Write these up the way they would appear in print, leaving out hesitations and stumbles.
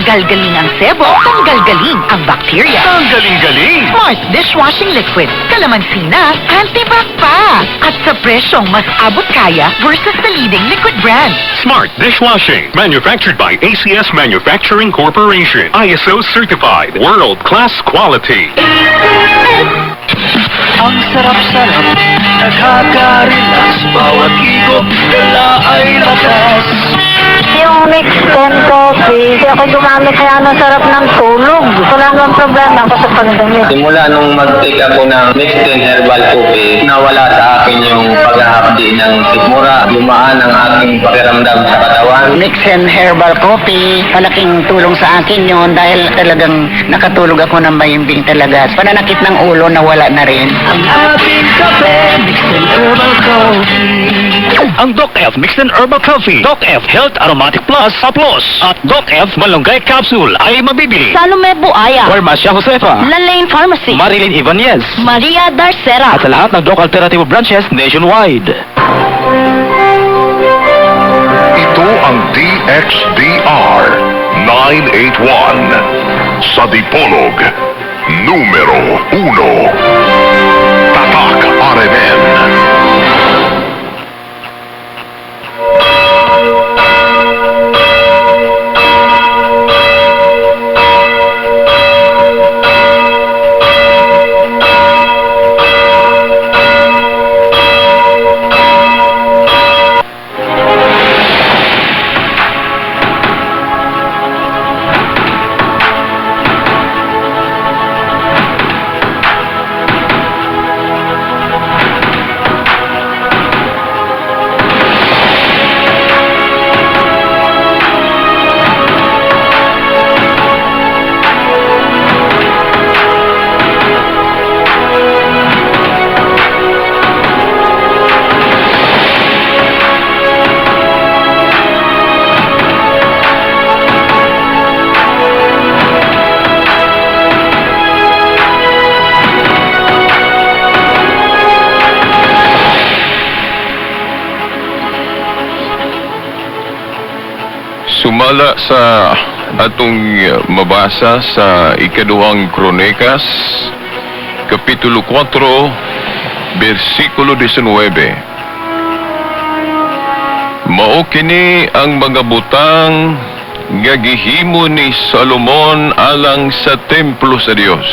Tanggal galing ang sebo, tanggal galing ang bacteria. Tanggaling-galing! Smart dishwashing liquid, kalamansi na, antibac pa. At sa presyong mas abot kaya versus the leading liquid brand. Smart Dishwashing. Manufactured by ACS Manufacturing Corporation. ISO certified. World-class quality. Ang sarap-sarap, nakaka-relax. Bawat higop, dala ay lakas. Yung Mix 10 coffee, hindi ako gumamit kaya ang sarap ng tulog. Wala akong problema ako sa pagdumi. Simula nung mag-take ako ng Mixed Herbal Coffee, nawala sa akin yung paghahapdi ng sikmura, lumaan ang aking pakiramdam sa katawan. Mix and Herbal Coffee, malaking tulong sa akin yun dahil talagang nakatulog ako ng mahimbing talaga. Pananakit ng ulo, nawala na rin. Ang ating kape, Mixed Herbal Coffee. Ang Doc F Mixed and Herbal Coffee, Doc F Health Aromatic Plus Plus at Doc F Malunggay Capsule ay mabibili. Salome Buaya, Farmacia Josefa, Lalaine Pharmacy, Marilyn Ibanez, Maria Darcera. at sa lahat ng Doc Alternative branches nationwide. Ito ang DXDR 981 sa Dipolog, numero 1. Tatak RMN. Sumala sa atong mabasa sa ikaduhang Kronikas, Kapitulo 4, versikulo 19. Mao kini ang mga butang nga gihimo ni Salomon alang sa templo sa Dios.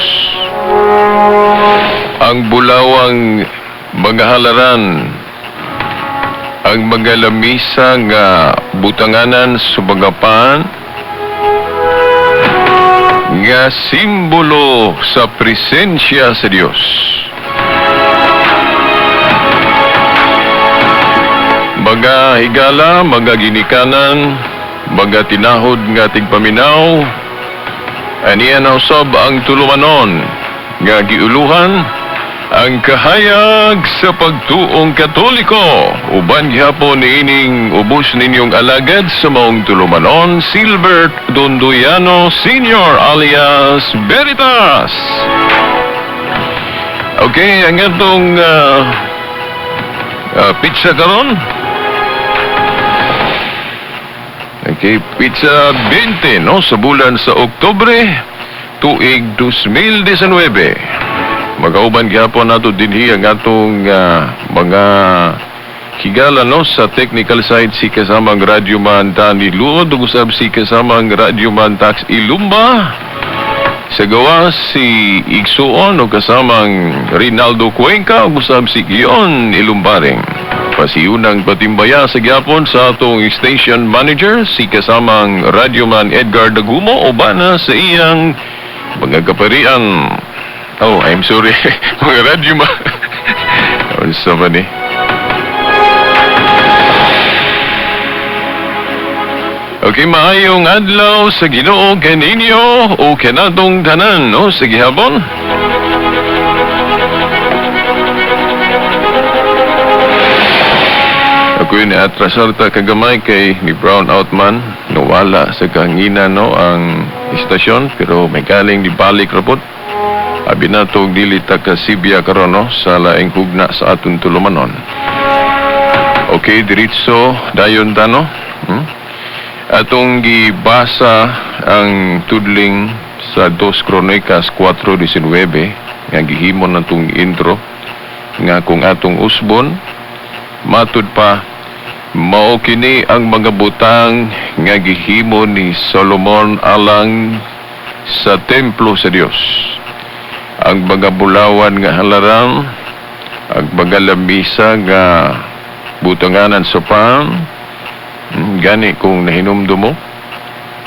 Ang bulawang mga halaran, ang mga lamisa nga butanganan sa mga pan nga simbolo sa presensya sa Dios. Mga higala, mga ginikanan, mga tinahod nga tigpaminaw, aniya na usab ang tulumanon nga giuluhan ang kahayag sa pagtuong Katoliko. Uban gihapon niining ubos ninyong alagad sa maong tulumanon, Silbert Dondoyano Sr. alias Veritas. Okay, ang atong pizza karon. Okay, pizza 20, no, sa bulan sa Oktubre, tuig 2019. Magauban gihapon nato dinhi ang atong mga higala, no, sa technical side si kasamang radyoman Danny Luod ug usab si kasamang radyoman Tax Ilumba. Sa gawa si Igsuon o kasamang Rinaldo Cuenca ug usab si Gion Ilumbaring. Pasiyunang patimbaya sa gyapon sa atong station manager si kasamang radyoman Edgar Dagumo uban sa iyang mga kaparian. Oh, I'm sorry. Mga radyoman. Unsa ba ni? Okay, maayong adlaw sa Ginoo kaninyo o kanatong tanan, no? Sige hapon. Ako yun, atrasar ta kagamay kay ni brown out man. Nawala sa kahangina, no, ang istasyon, pero may galing di balik rapot. Abi na to dili ta kasibya karon, no, sa laing hugna sa atong tulumanon. Okay, diretso dayon ta, no? Atong gibasa ang tudling sa 2 Kronikas 4:19 nga gihimo natong intro nga kung atong usbon matud pa, mao kini ang mga butang nga gihimo ni Solomon alang sa templo sa Dios: ang mga bulawan nga halaran, ang mga lamisa nga butanganan sa pan. Gani kung nahinumdum mo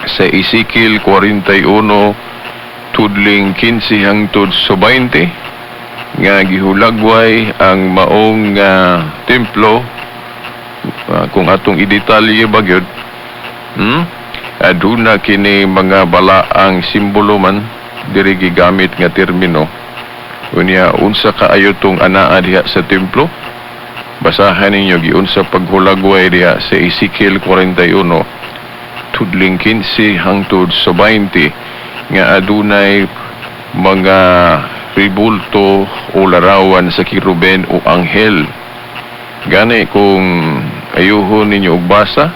sa Ezekiel 41 tudling 15 hangtod sa 20 nga gihulagway ang maong templo, kung atong idetalye ba gyud, Aduna kini mga balaang simbolo man diri gigamit nga termino. Unya, unsa kaayo tong anaa diha sa templo? Basahan ninyo giunsa paghulagway diha sa Ezekiel 41 tudling 15 hangtod sa 20 nga adunay mga ribulto o larawan sa kiruben o anghel. Gani kung ayuhon ninyo og basa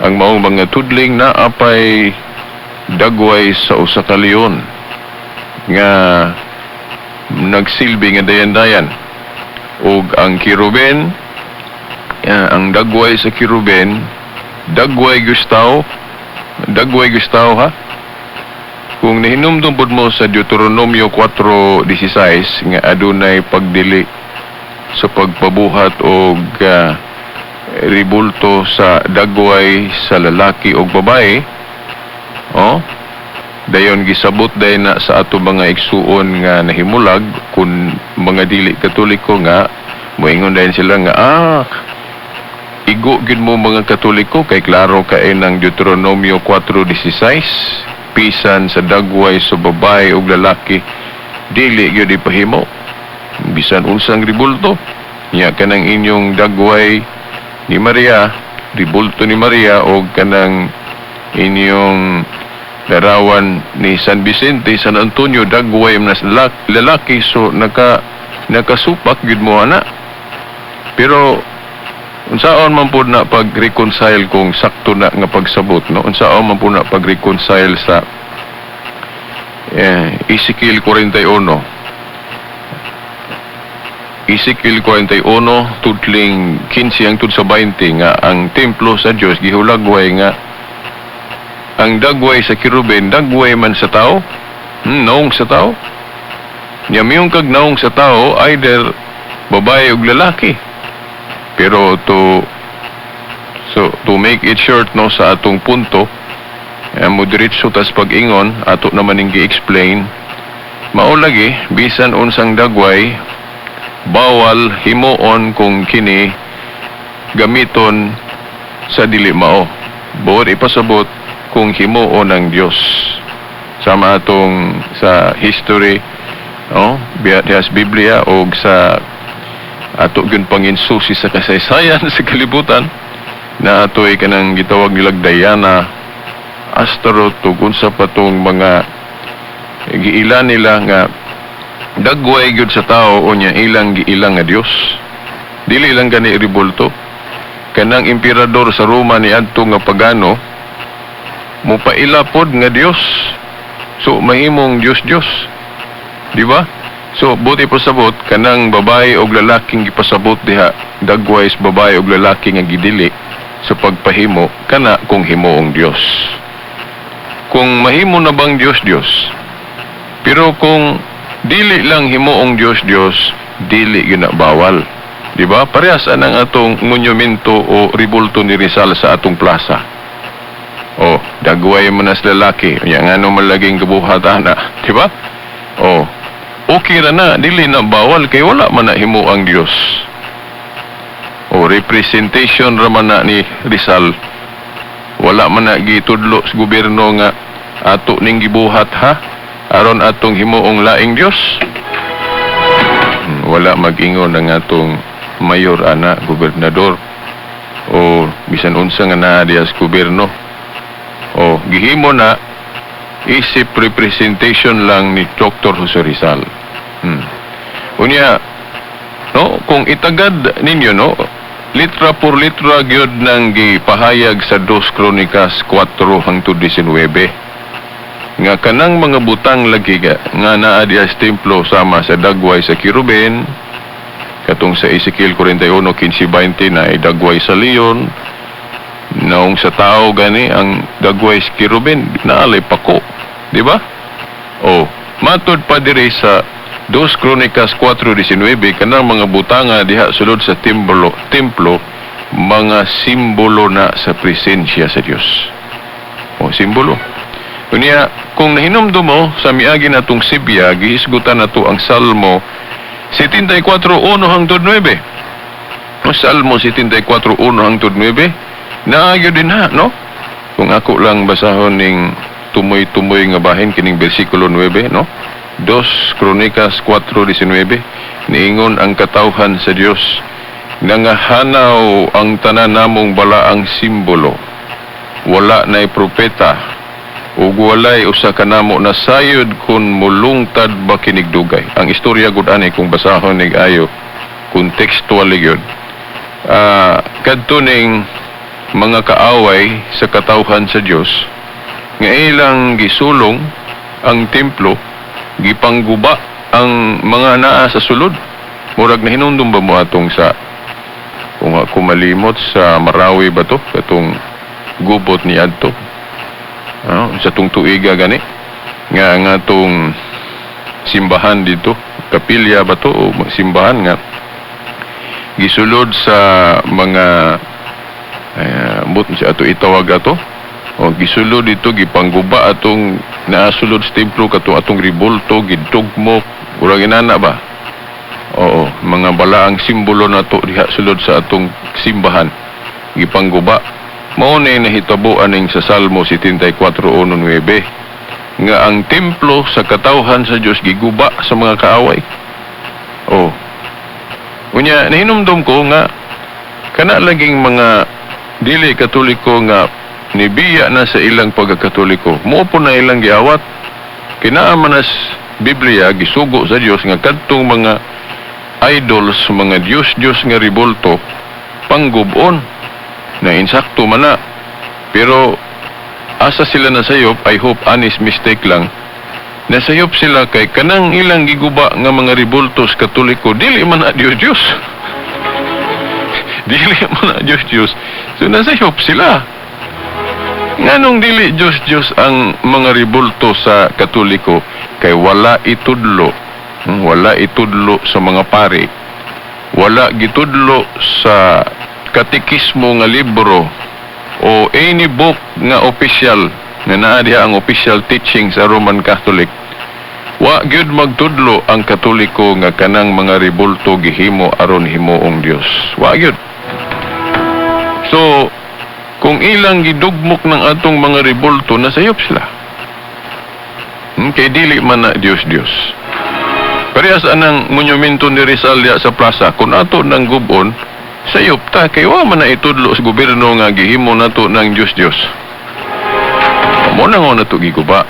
ang maong mga tudling, na apay dagway sa usa ka leon nga nagsilbi nga dayan-dayan, ug ang kiruben, ang dagway sa kiruben, dagway gustaw, dagway gustaw ha. Kung nahinumdum pud mo sa Deuteronomio 4:16 nga adunay pagdili sa pagpabuhat og ribulto sa dagway sa lalaki og babae, oh, dayon gisabot dayon na sa ato mga igsuon nga nahimulag kung mga dili Katoliko nga moingon dayon sila nga igo gyud mo mga Katoliko kay klaro kay ng Deuteronomio 4:16, bisan sa dagway sa babae ug lalaki dili gyud ipahimo bisan unsang ribulto. Nya kanang inyong dagway ni Maria, ribulto ni Maria, o kanang inyong larawan ni San Vicente, San Antonio, dagway man sa lalaki, so nakasupak gyud mo ana. Pero unsaon man pud na pag-reconcile kung sakto na nga pagsabot, no? Unsaon man pud na pag-reconcile sa Ezekiel 41? Ezekiel 41 tudling 15 hangtod sa 20 nga ang templo sa Dios gihulagway nga ang dagway sa kiruben dagway man sa tao, naong sa tao. Nya miyong kag naong sa tao, either babae ug lalaki. Pero to make it short, no, sa atong punto, mo diretso tas pag-ingon, ato naman ning gi-explain, mao lagi bisan unsang dagway bawal himuon kung kini gamiton sa dili mao. Buot ipasabot kung himuon ng Dios. Sama atong sa history, no, biya diha sa Biblia o sa ato gyud panginsusi sa kasaysayan sa kalibutan na atoy kanang gitawag nilag Diana, Astaroth ug unsa pa tong mga giila nila nga dagway gyud sa tao, unya ilang giila nga Dios. Dili lang gani ribulto. Kanang emperador sa Roma ni adto nga pagano mopaila pod nga Dios, so mahimong Dios Dios, di ba? So buti pasabot kanang babae og lalaking gipasabot diha, dagway sa babae og lalaki nga gidili sa pagpahimo kana kung himuong Dios, kung mahimo na bang Dios Dios. Pero kung dili lang himuong Dios Dios, dili gyud na bawal, di ba? Parehas anang atong monumento o ribulto ni Rizal sa atong plaza. Oh, dagway man na sa lalaki. Unya ngano man laging gabuhat ana, di ba? Oh, okay ra na, dili na bawal kay wala man na himo ang Dios. O representation ra man na ni Rizal. Wala man na gitudlo sa gobyerno nga ato ning gibuhat ha aron atong himuong laing Dios. Wala mag-ingon ang atong mayor ana, gobernador o bisan unsa nga naa diha sa gobyerno. O gihimo na isip representation lang ni Dr. Jose Rizal. Unya, no, kung itagad ninyo, no, Litra por litra gyud nang gipahayag sa 2 Kronikas 4 hangtod 19 nga kanang mga butang lagi ga, nga naa diha sa templo sama sa dagway sa kiruben, katong sa Ezekiel 41:15-20 na dagway sa leon, naong sa tao gani ang dagway sa kiruben naalay pako, di ba? O matud pa diri sa 2 Kronikas 4:19, kanang mga butanga diha sulod sa templo mga simbolo na sa presensya sa Dios. O simbolo. Unya, kung nahinumdum mo sa miagi natong Sibya, gihisgutan nato ang Salmo 74:1 hangtod 9. No, Salmo 74:1 hangtod 9, naagyo din ha, no? Kung ako lang basahon ning tumoy-tumoy nga bahin kining bersikulo 9, no? 2 Kronikas 4:19, niingon ang katawhan sa Dios, nangahanaw ang tanan namong balaang simbolo, wala na'y propeta ug walay usa kanamo na sayod kung mulungtad ba kinigdugay. Ang istorya gud ani, kung basahon nig ayo, contextual gyud. Kadto ning mga kaaway sa katawhan sa Dios nga ilang gisulong ang templo, gipangguba ang mga naa sa sulod. Murag nahinumdum ba mo atong sa, kung ako malimot, sa Marawi ba to, katong gubot ni adto, ano, sa tong tuiga gani nga nga tong simbahan dito, kapilya ba to o simbahan, nga gisulod sa mga but si ato itawag ato o gisulod dito, gipangguba atong naasulod sa templo, kato atong ribulto, gidugmok, murag inana ba. Oo, mga balaang simbolo nato diha sulod sa atong simbahan gipangguba. Mao na nahitabo aning sa Salmo 74:1-9 nga ang templo sa katawhan sa Dios giguba sa mga kaaway. Oh. Unya nahinumdum ko nga kana laging mga dili Katoliko nga nibiya na sa ilang pagkakatoliko, mao po na ilang giawat. Kinaa man nas Biblia, gisugo sa Dios nga kadtong mga idols, mga Diyos-Diyos nga ribulto, panggubon na insakto man na. Pero asa sila nasayop, I hope honest mistake lang. Nasayop sila kay kanang ilang giguba nga mga ribultos Katoliko, dili man na Diyos Diyos. Dili man na Diyos Diyos. So nasayop sila. Nganong dili Diyos Diyos ang mga ribulto sa Katoliko? Kay wala itudlo. Wala itudlo sa mga pari. Wala gitudlo sa katikismo nga libro o any book nga official nga naa diha ang official teaching sa Roman Catholic. Wa gyud magtudlo ang Katoliko nga kanang mga ribulto gihimo aron himuong Dios. Wa gyud. So kung ilang gidugmok ng atong mga ribulto, nasayop sila. Kay dili man na Dios Dios. Parehas anang monumento ni Rizal diha sa plaza, kung ato nang gubon, sayop ta kay wa man na itudlo sa gobyerno nga gihimo nato ng Dios Dios. Mo na nga nato giguba.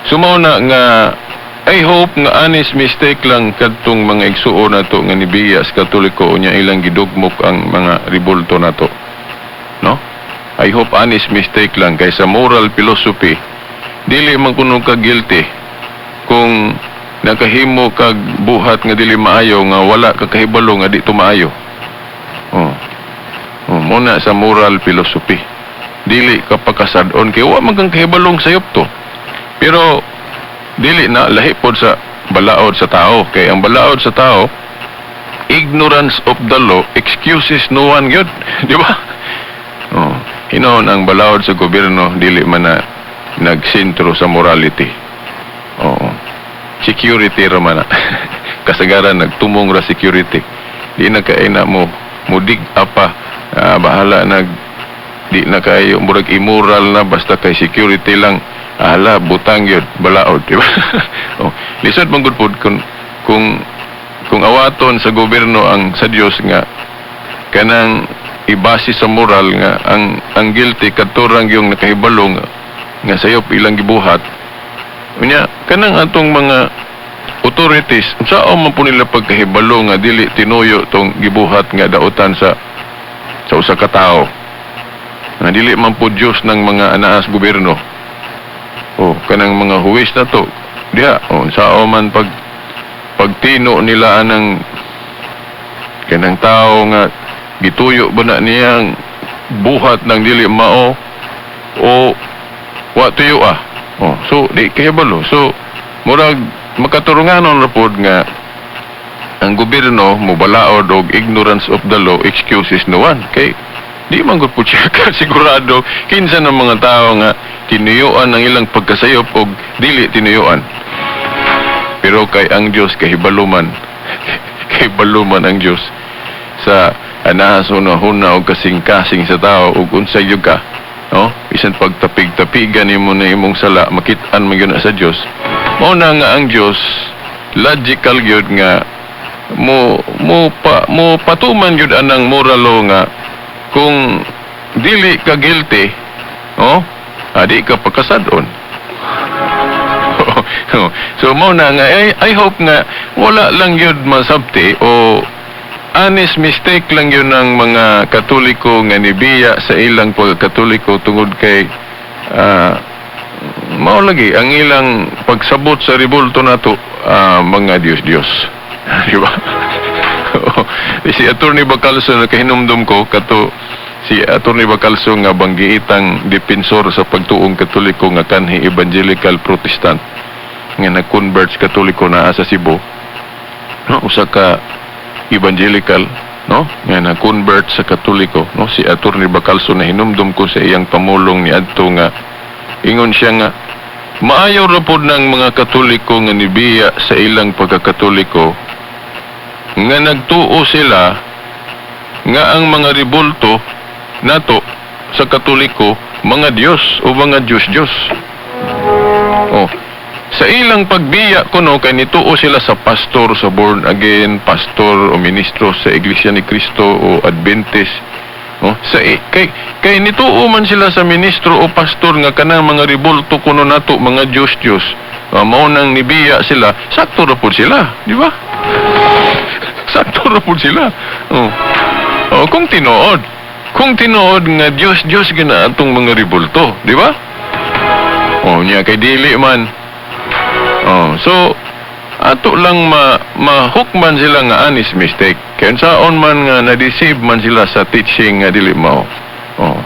So mao na nga I hope nga honest mistake lang kadtong mga igsuon nato nga nibiya sa Katoliko, unya ilang gidugmok ang mga ribulto nato. No? I hope honest mistake lang kay sa moral philosophy dili man kuno ka guilty kung nakahimo kag buhat nga dili maayo nga wala ka kahibalo nga di to maayo. Oh. Oh, mo na sa moral philosophy. Dili ka pakasad-on kay wa man kang kahibalong sayop to. Pero dili na lahi pod sa balaod sa tao, kay ang balaod sa tao, ignorance of the law excuses no one gyud, di ba? Oh, hinoon ang balaod sa gobyerno dili man na nagsentro sa morality. Oo. Security ra man na. Kasagaran nagtumong ra security. Di na kay na mo mudig apa, bahala nag di na kayo murag immoral na basta kay security lang, ala butang yun balaod, di ba? Oh, lisod man gud pod kung awaton sa gobyerno ang sa Dios nga kanang ibase sa moral nga ang guilty kadto rang yung nakahibalo nga sayop ilang gibuhat. Unya kanang atong mga authorities, unsaon man po nila pagkahibalo nga dili tinuyo tong gibuhat nga dautan sa Sa usa ka tawo nga dili man po Diyos ng mga anaas gobyerno. Oh, kanang mga huwes na to. Diha, oh, sao man pagtino nila anang kanang tao nga gituyo ba na niyang buhat ng dili mao o wa tuyo ah. Oh, so di kahibalo. So murag makaturunganon ra pod nga ang gobyerno mobalaod og ignorance of the law excuses no one, kay di man gud po siya sigurado kinsa ng mga tao nga tinuyuan ang ilang pagkasayop og dili tinuyuan. Pero kay ang Dios kahibalo man, kahibalo man ang Dios sa anahas huna-huna og kasing-kasing sa tao ug unsay gyud ka, no? Bisan pagtapig-tapigan nimo na imong sala, makit-an man gyud na sa Dios. Mao na nga ang Dios logical gyud nga mo mo pa mo patuman gyud anang moral law nga kung dili ka guilty, oh, adi ka pagkasad-on. So mao na nga I hope nga wala lang gyud masabti o honest mistake lang yun ng mga Katoliko nga nibiya sa ilang pagkatoliko tungod kay mao lagi ang ilang pagsabot sa rebulto nato, mga Diyos-Diyos. Di ba? Si Attorney Bacalso, nakahinumdum ko kato si Attorney Bacalso nga banggiitang depensor sa pagtuong Katoliko nga kanhi Evangelical Protestant nga nag-convert sa Katoliko naa sa Cebu, no? Usa ka evangelical, no, nga na-convert sa Katoliko, no? Si Attorney Bacalso, na hinumdum ko sa iyang pamulong ni adto nga ingon siya nga maayo ra pod ng mga Katoliko nga nibiya sa ilang pagkakatoliko nga nagtuo sila nga ang mga rebulto nato sa Katoliko mga Diyos o mga Diyos-Diyos. Oh, sa ilang pagbiya kuno kay nituo sila sa pastor, sa born again pastor o ministro sa Iglesia ni Cristo o Adventist. Oh, kay kay nituo man sila sa ministro o pastor nga kanang mga rebulto kuno nato mga Diyos-Diyos. Mao nang nibiya sila, sakto ra pud sila, di ba? Sakto ra pud sila. Oh. Oh, kung tinuod. Kung tinuod nga Diyos Diyos gina atong mga rebulto, di ba? Oh, nya kay dili man. Oh, so ato lang ma mahukman sila nga honest mistake. Kay unsaon man nga na-deceive man sila sa teaching nga dili mao. Oh.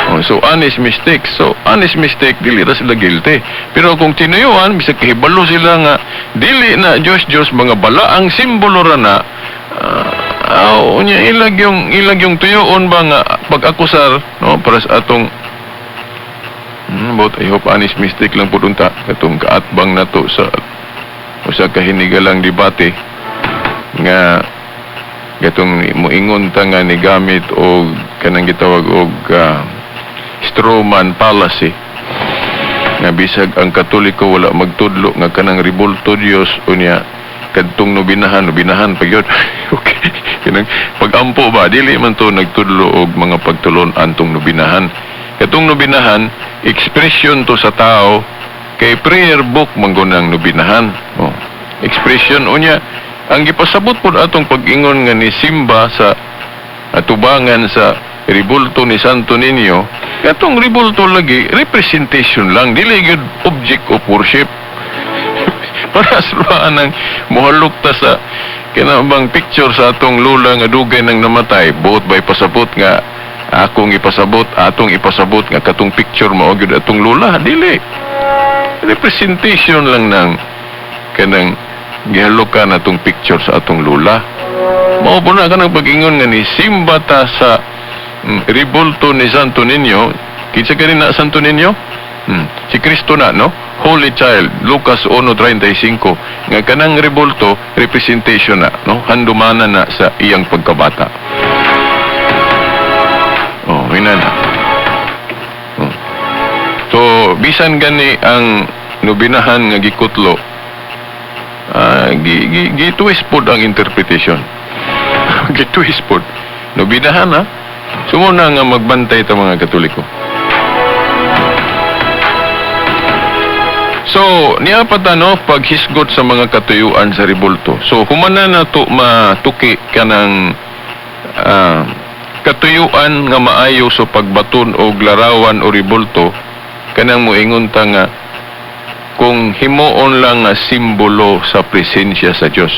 Oh, so honest mistake. So honest mistake, dili ra sila guilty. Pero kung tinuyuan, bisag kahibalo sila nga dili na Diyos Diyos, mga balaang simbolo ra na, unya ilag yung tuyoon ba nga pag-akusar, no, para sa atong. But I hope honest mistake lang po unta katong kaatbang nato sa usa ka hinigalang debate nga gatong moingon ta nga nigamit og kanang gitawag og strawman fallacy nga bisag ang Katoliko wala magtudlo nga kanang rebulto Dios, unya kadtong nobinahan, nobinahan pa gyud, okay, kanang pagampo ba, dili man to nagtudlo og mga pagtulon-an tong nobinahan. Katong nobinahan, expression to sa tao kay prayer book man gud ang nobinahan. Oh, expression. Unya ang gipasabot pod atong pag-ingon nga ni simba sa atubangan sa rebulto ni Santo Niño, katong rebulto lagi representation lang, dili gyud object of worship. Para sa nang mohalok ta sa kinabang picture sa atong lula nga dugay nang namatay, buot bay pasabot nga akong ipasabot, atong ipasabot nga katong picture mao gyud atong lula? Dili, representation lang ng kanang gihalokan atong picture sa atong lula. Mao po na kanang pag-ingon nga ni simba ta sa rebulto ni Santo Niño. Kinsa gani na Santo Niño? Si Kristo na, no? Holy Child, Lucas 1:35, nga kanang rebulto representation na, no? Handumanan na sa iyang pagkabata. Oh, ina na. Oh. So, bisan gani ang nobinahan nga gikutlo, gi, gi, gi-twist pod ang interpretation. Gi-twist pod. Nobinahan ha. So, muna nga magbantay ta, mga Katoliko. So, niya pa no, paghisgot sa mga katuyuan sa rebulto. So, humana na to matuki kanang Katuyuan nga maayo sa pagbaton og larawan o ribulto kanang moingon ta nga kung himuon lang nga simbolo sa presensya sa Dios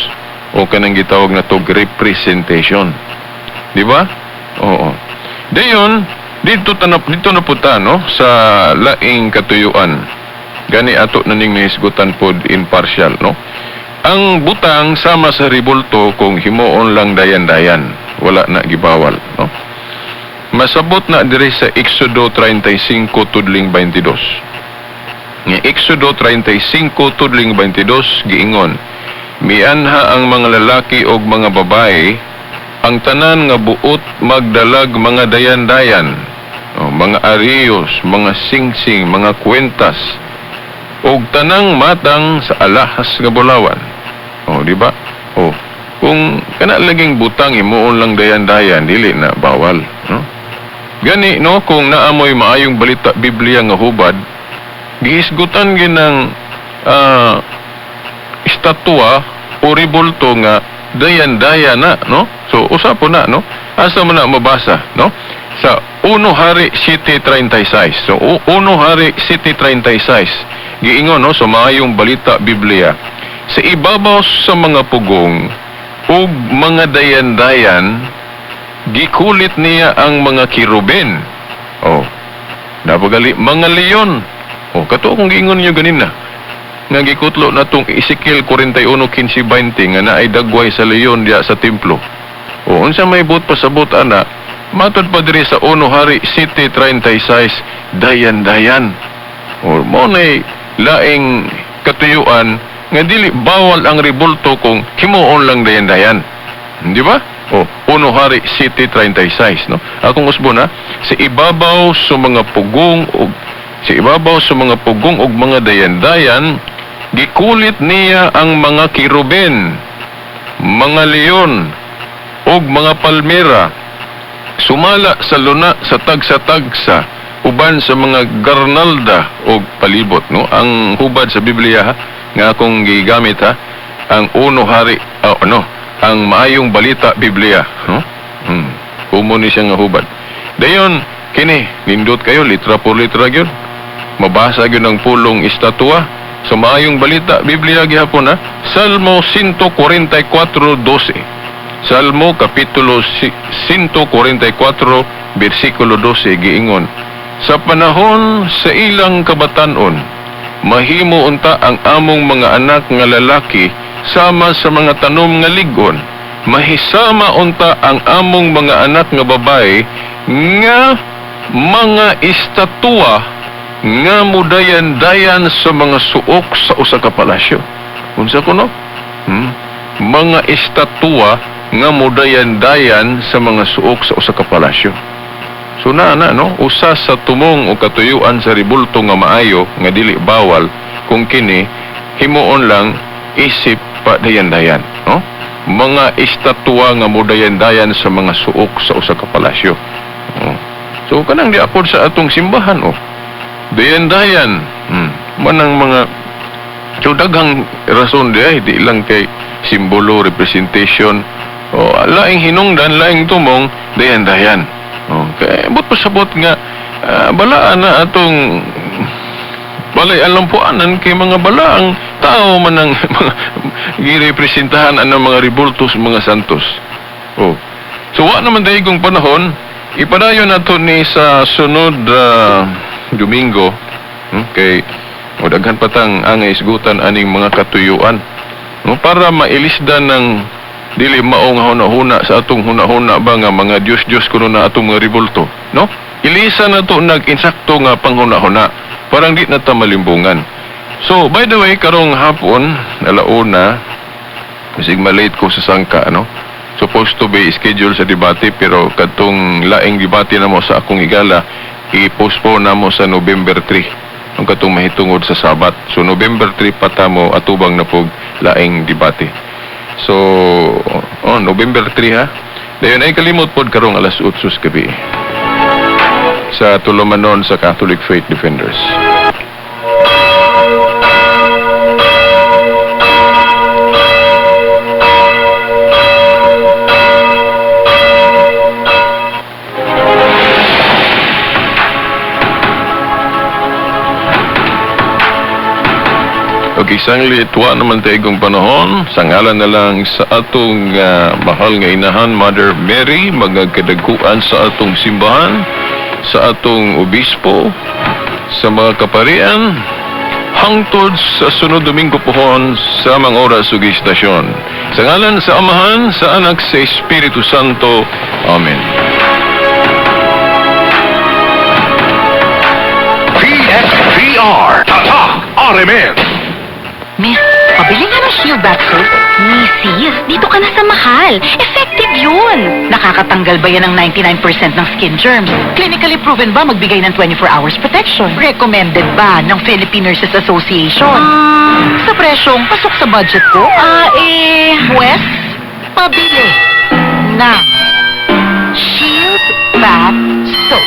o kanang gitawag na tog representation. Di ba? Oo. Dayon dito na po ta, no, sa laing katuyuan. Gani ato na ning nahisgutan pod impartial, no? Ang butang sama sa ribulto kung himuon lang dayan-dayan, wala na gibawal, no? Masabot na diri sa Exodo 35 tudling 22. Nga Exodo 35 tudling 22 giingon, mianha ang mga lalaki og mga babae ang tanan nga buot magdalag mga dayan-dayan, o, mga ariyos, mga singsing, mga kwentas, og tanang matang sa alahas nga bulawan. O, di ba? O, kung kana laging butang himuon lang dayan-dayan, dili na bawal, no? Gani, no, kung naamoy maayong balita Biblia nga hubad, gihisgutan ginang estatwa o ribulto nga dayan-dayan na, no? So, usa po na, no? Asa mo na mabasa, no? Sa 1 Hari 7:36. So, 1 Hari 7:36. Giingon, no, sa maayong balita Biblia, sa ibabaw sa mga pugong ug mga dayan-dayan, gikulit niya ang mga kiruben. Oh, napagali mga leon. Oh, kato akong giingon niyo ganina nga gikutlo na tong Ezekiel 41:15-20 nga naay dagway sa leon diya sa templo. O unsa may buot pasabot ana, matod pa diri sa 1 Hari 7:36, dayan-dayan. O mo nay laing katuyuan nga dili bawal ang ribulto kung himuon lang dayan-dayan. Di ba? O 1 Hari 7:36, no? Akong usbo na sa ibabaw sa mga pugong og sa ibabaw sa mga pugong og mga dayan-dayan, gikulit niya ang mga kiruben, mga leon, og mga palmera, sumala sa luna sa tagsa-tagsa, uban sa mga garnalda og palibot, no? Ang hubad sa Biblia, ha, nga akong gigamit, ha, ang 1 Hari, no, ang maayong balita Biblia, no? Kumo ni siya nga hubad. Dayon kini nindot kayo litra por litra gyud. Mabasa gyud ang pulong estatwa sa maayong balita Biblia gihapon, ha. Salmo 144:12. Salmo kapitulo 144 bersikulo 12 giingon, sa panahon sa ilang kabatanon, mahimo unta ang among mga anak nga lalaki sama sa mga tanom nga ligon, mahisama unta ang among mga anak nga babae nga mga estatwa nga mudayan-dayan sa mga suok sa usa ka palasyo. Unsa kuno? Mga estatwa nga mudayan-dayan sa mga suok sa usa ka palasyo. So na, no, usa sa tumong o katuyuan sa ribulto nga maayo nga dili bawal kung kini himuon lang isip pa dayan-dayan, no? Mga estatwa nga mudayan-dayan sa mga suok sa usa ka palasyo. Oh. So kanang diapod sa atong simbahan, oh. Dayan-dayan. Manang mga so daghang rason diay, di lang kay simbolo, representation, o laing hinungdan, laing tumong, dayan-dayan. Okay, but pasabot nga balaan na atong balay alampuanan kay mga balaang tao man ang mga girepresentahan ang mga ribultos, mga santos. Oh. So wa naman dayong panahon, ipadayon nato ni sa sunod Domingo, kay o daghan pa tang angay isgutan aning mga katuyuan, no, para mailisdan ng dili mao nga hunahuna sa atong hunahuna ba nga mga Dios-Dios kuno na atong mga ribulto, no? Ilisa na to nag-insakto nga panghunahuna, parang di na ta malimbungan. So by the way, karong hapon alauna, bisig malate ko sa sangka, no? Supposed to be schedule sa debate, pero kadtong laing debate na mo sa akong higala, i-postpone na mo sa November 3, ang katong mahitungod sa Sabat. So November 3 pa ta mo atubang na pog laing debate. So oh, November 3, ha. Dayon ay kalimot pod karong alas 8 sa gabi sa tulumanon sa Catholic Faith Defenders. Magkisanglit, wa naman taigong panahon. Sa ngalan na lang sa atong mahal nga inahan, Mother Mary, mga kadaguan sa atong simbahan, sa atong obispo, sa mga kaparian, hangtod sa sunod Domingo pohon sa mga oras ug istasyon. Sa ngalan sa Amahan, sa Anak, sa Espiritu Santo. Amen. DXDR. Tatak RMN. Miss, pabili nga ng Shield Bath Soap. Mrs., dito ka na sa mahal. Effective yun. Nakakatanggal ba yan ng 99% ng skin germs? Clinically proven ba magbigay ng 24 hours protection? Recommended ba ng Philippine Nurses Association? Sa presyong pasok sa budget ko? Ah, eh. Pwes, pabili ng Shield Bath Soap.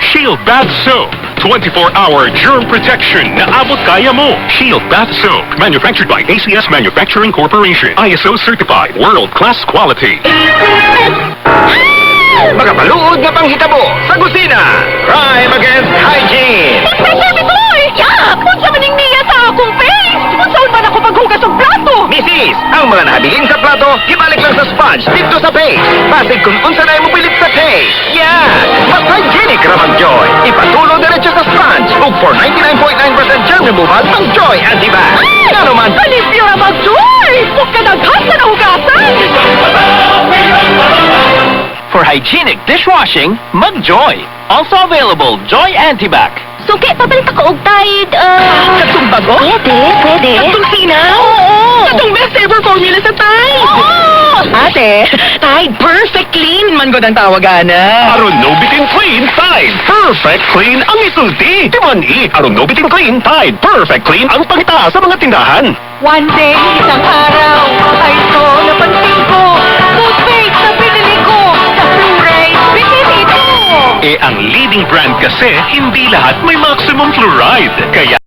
Shield Bath Soap. 24-hour germ protection na abot kaya mo. Shield Bath Soap. Manufactured by ACS Manufacturing Corporation. ISO certified. World-class quality. Mga maluod nga panghitabo sa kusina. Crime against hygiene. Pressure bitoy! Yak! Unsa man ning niya sa akong face? Unsaon man ako paghugas og plato? Misis, ang mga nahabilin sa plato, ibalik lang sa sponge dito sa paste. Pasig kung unsa na mo pilit sa paste. Yeah! Mas hygienic ra mag Joy. Ipatulo diretso sa sponge. Ug for 99.9% germ removal ang Joy Antibac. Ano man, Alipyo ra mag-Joy! Huwag ka daghan sa nahugasan! For hygienic dishwashing, mag-Joy. Also available, Joy Antibac. Suki, papalit ako og Tide. Katong bago? Pwede, pwede. Katong sinaw? Oo. Katong best ever formula sa Tide! Oo. Ate, Tide Perfect Clean man gud ang tawagan na. Aron no bitin clean, Tide. Perfect Clean ang isulti. Timan-i, aron no bitin clean, Tide. Perfect Clean ang pangita sa mga tindahan. One day, isang araw, ay ito napansin ko. Toothpaste na binili ko sa fluoride, bitin ito. Eh, ang leading brand kasi, hindi lahat may maximum fluoride. Kaya